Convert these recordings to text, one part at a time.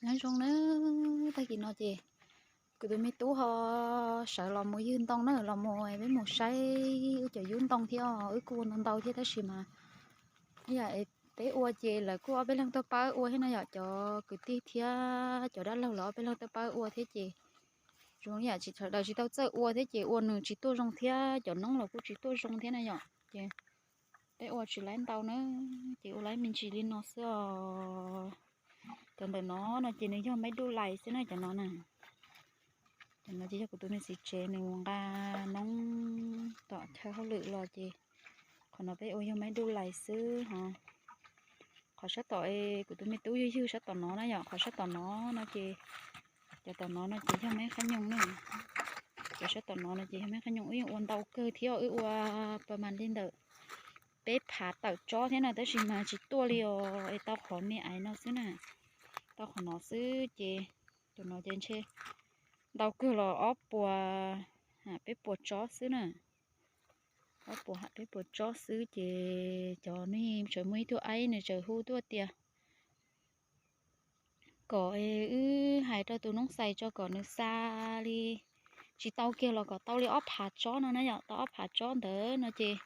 Nyob zoo na, tag kis no ces kuv tus me tub ho sawv los mus ywg ntoo na, los mus peb mus saib wb cov yub ntoo thiab, wb kuj ua ntau ntau thiab tab sis mas yam peb ua ces lawv kuj ob peb leeg tuaj pab ua thiab no yom, cov kwv tij thiab cov dab laug lawv ob peb leeg tuaj pab ua thiab ces zoo yam tsis sawv daws tsis tau txawj ua thiab ces ua nws tsis tuaj zoo thiab cov noob los kuj tsis tuaj zoo thiab na yom, ces peb ua tsis laib ntau na, ces ua laib me ntsis li no xwb os. Cov ntawm no no ces nws yog maib duj lais xwb na cov no na. Cov no ces yog kuv tus me txiv tsev nws mus nqa noob tom chaw hauj lwm los ces qhov no peb ua yog maib duj lais xwb ho. Qhov sab tom kuv tus me tub ywg ywg sab tom no na yom, qhov sab tom no no ces cov tom no no ces yog maib qab nyoos na. Cov sab tom no no ces yog maib qab nyoos, wb yeej ua ntau kawg thiab, wb ua pas mas li ntawm peb phav tawm tsob thiab na tab sis mas tsis tuaj li os, es tau qhov me aiv no xwb na, tau qhov no xwb ces cov no ces ntshe ntau kawg los ob puas ham peb puas tsob xwb na. Ob puas ham peb puas tsob xwb ces cov nej tseem muaj ib tug aib nws tseem hu tuaj tias kom wb hais rau tus noob xais tso kom nws xa li, tsis tau kiag los kom tau li ob phav tsob no na yom, tau ob phav tsob ntawd no ces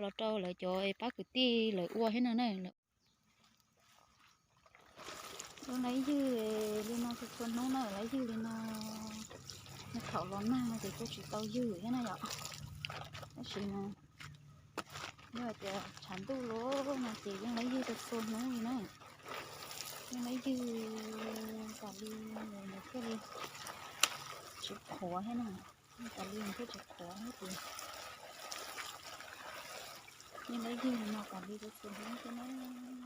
los rau lawv cov pab kwv tij lawv ua thiab no na. Wb laib ywg li no txhua txhua hnub na, laib ywg li no, thaum los nag no ces kuj tsis tau ywg thiab na yom, tab sis mas yog hais tias tshav ntuj los no ces yeej laib ywg txhua txhua hnub li na. Yeej laib ywg tas li, nws thiaj li tsis qhuav thiab na, tas li nws thiaj tsis qhuav thiab ces yeej laib ywg li no tas li txhua txhua hnub thiab na.